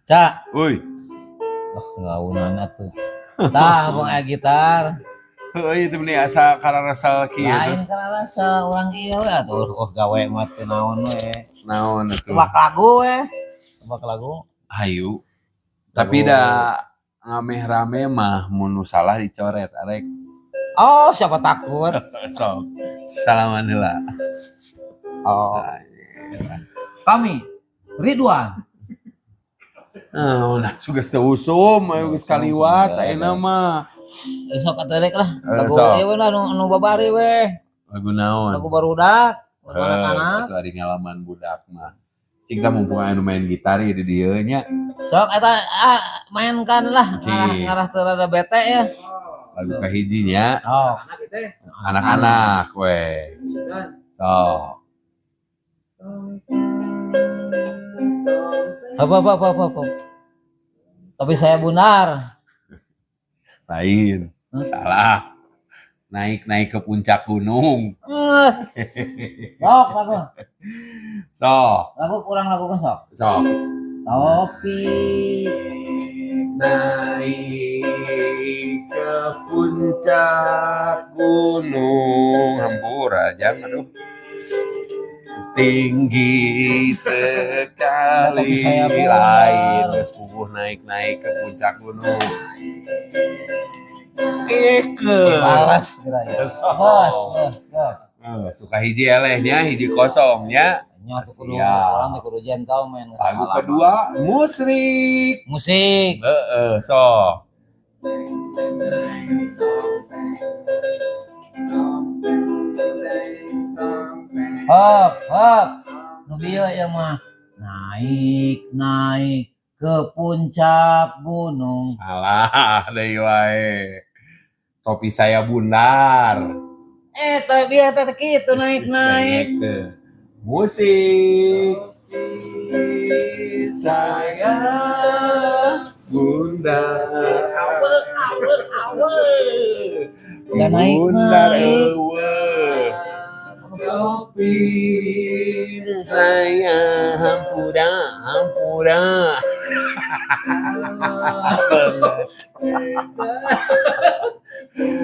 Cak, Uy. Oh, ngaunan atuh. Tah, abang aya gitar. Heuh, ieu teh meni asa kararasal kieu Lain terus. Karena rasa urang ieu we atuh, oh gawe mah teu naon we. Naon atuh? Tebak lagu we. Tebak lagu. Hayu. Tapi da ngameh rame mah mun nu salah dicoret arek. Oh, siapa takut? Sok. Salaman heula. Oh. Kami Ridwan. Oh, nah, geus teu usum, ayo geus kaliwat ayeuna mah. Sok atuh lah. Lagu Sok. ieu we lah nu babari we. Lagu naon? Lagu barudak, lagu anak-anak. Atuh ari ngalaman budak mah. Cing tah mumpung aya nu main gitar ieu di dieu nya. Sok eta ah, mainkan lah ngarah Cing. Ngarah teu rada bete ya. Lagu kahiji nya, Oh. Anak-anak we. Sok. Apa apa apa apa, apa. Tapi saya bundar. Lain. Hmm? Salah. Naik-naik ke puncak gunung. Nges. Sok lagu. Sok. Lagu kurang lagu kan sok. Sok. Topi Naik ke puncak gunung. Hampura jangan aduh. Tinggi sekali. Tapi saya bundar. Lain geus puguh naik-naik ke puncak gunung. Eke. Balas kira ya. Sok. Bos, bos, bos. Eh, suka hiji elehnya, hiji kosongnya. Nya tuh kudu Siap. orang teh kudu gentleman. Lagu Salaman. Kedua, musrik. Musik. Heeh, sok. Hop, hop. Nu bieu ieu mah. Naik, naik ke puncak gunung. Salah deui wae. Topi saya bundar. Eh, teh bieu teh kitu naik-naik. Naik. Musik. Saya bundar. Awe, awe, awe. Udah naik, Bundar naik. Eueuh. Topi saya hampura, hampura. Banget.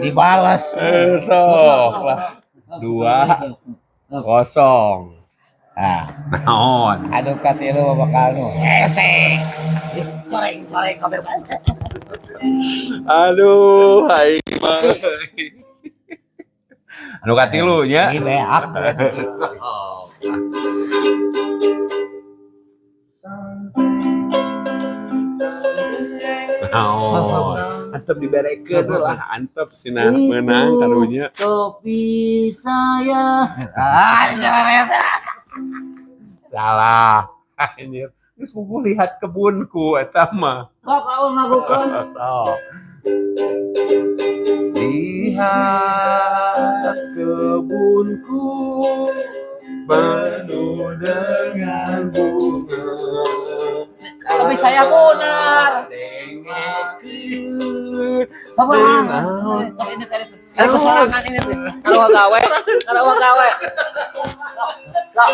Dibalas. Eh, sok lah. 2-0. Ah, Naon? Aduh katilu bakal nu hese. Coreng coreng kabeh. Aduh, aing mah. Anu katilu nya. Ini beak. Sok. Naon? Antep diberekeun lah, antep sina meunang karunya. Topi saya. Ah, coret. Salah. Anjir. Geus puguh lihat kebunku eta mah. Sok kaum lagukeun. Sok. Lihat kebunku penuh dengan bunga. Topi saya bundar. Dengekeun. Apa? Naon? Ini tadi tadi kesorangan ini tuh. Kalau gawe, kalau gawe. Sok.